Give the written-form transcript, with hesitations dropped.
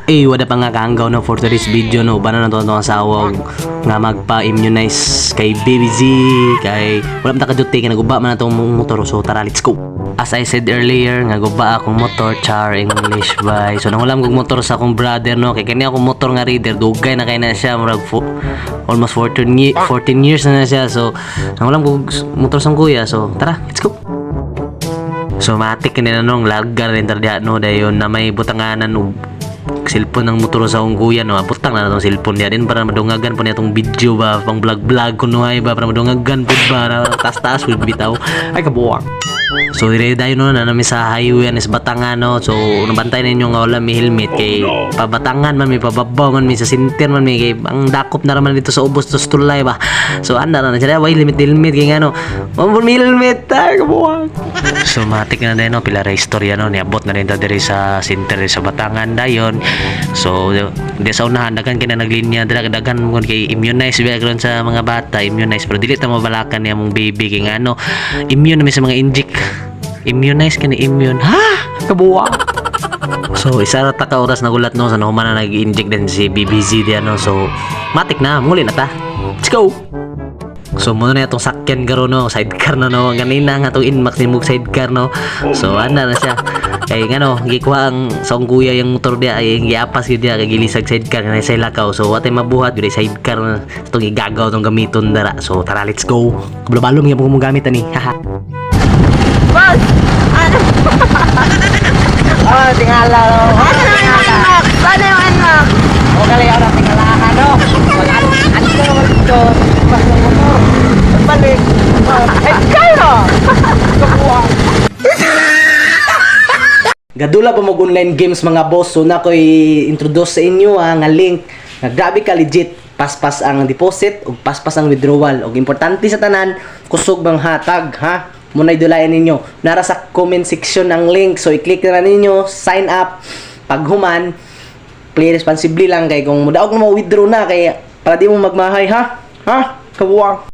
Wala pa nga kaanggaw no for today's video no. Bana na to ang asawa nga magpa-immunize kay Baby Z, kay wala pa nakaduty kay naguba man na tong motor. So tara, let's go. As I said earlier, nga guba akong motor, char English by. So nangulam kog motor sa akong brother no. Kay kani akong motor nga reader, dugay na kay na siya murag almost 14 years na siya. So nangulam kog motor sang kuya. So tara, let's go. So matik ni nanong laggar rin tardiya no dayon na may butanganan og cellphone ng motor sa akong kuya no. Putang na itong cellphone niya din para madungagan po niya itong video ba, pang vlog kuno ay ba, para madungagan po ba, taas-taas po bitaw. Ay kabuwang. So dire dayon no na namin sa highway is Batangan no. So nabantay ninyo nga wala may helmet kay pabatangan man may pababaw man may sa center man may kay ang dakop na raman dito sa ubos to tulay ba. So anda na siya way limit kay ngano. May helmet ay kabuwang. So matik na din no, pila ra istorya no, niabot na rin ta diri sa center sa Batangan dayon. So di sa unahan dagan kina naglinya dagan mo kay immunize biya karon sa mga bata, immunize pero dili ta mabalakan niya mong baby kay ngano immune na sa mga inject. Immunize ka ni immune. Ha? Kabuwa. So isa ra ta ka oras nagulat no sa nahuman na nag-inject din si BBZ diyan no. So matik na muli na ta. Let's go. So muna na itong sakyan garo no, sidecar na no, ganina nga itong inmax ni mong sidecar no. So anda na siya kay ngano gikuha ang saong kuya yung motor dia ay giapas yun dia kay gilisag sidecar na sa lakaw. So watay mabuhat gud sidecar na itong igagaw itong gamiton dara. So tara, let's go. Kabalo-balong yung mong gamit ani. Haha. Boss! Ano? Oh, tingala no. Ano yung unlock? Paano yung unlock? O gali ara tingalahan no. Ano ko dito? Pas mo motor. Balik. Ay kayo. Kabuwa. Gadula pa mag online games mga boss. So na ko'y introduce sa inyo nga link nga grabe ka legit. Paspas ang deposit ug paspas ang withdrawal. Ug importante sa tanan, kusog bang hatag ha. Muna idulayan ninyo. Nara sa comment section ang link. So i-click na ninyo, sign up. Paghuman, play responsibly lang kay kung mudaog na mo withdraw na kay para di mo magmahay ha. Ha? Kabuwang.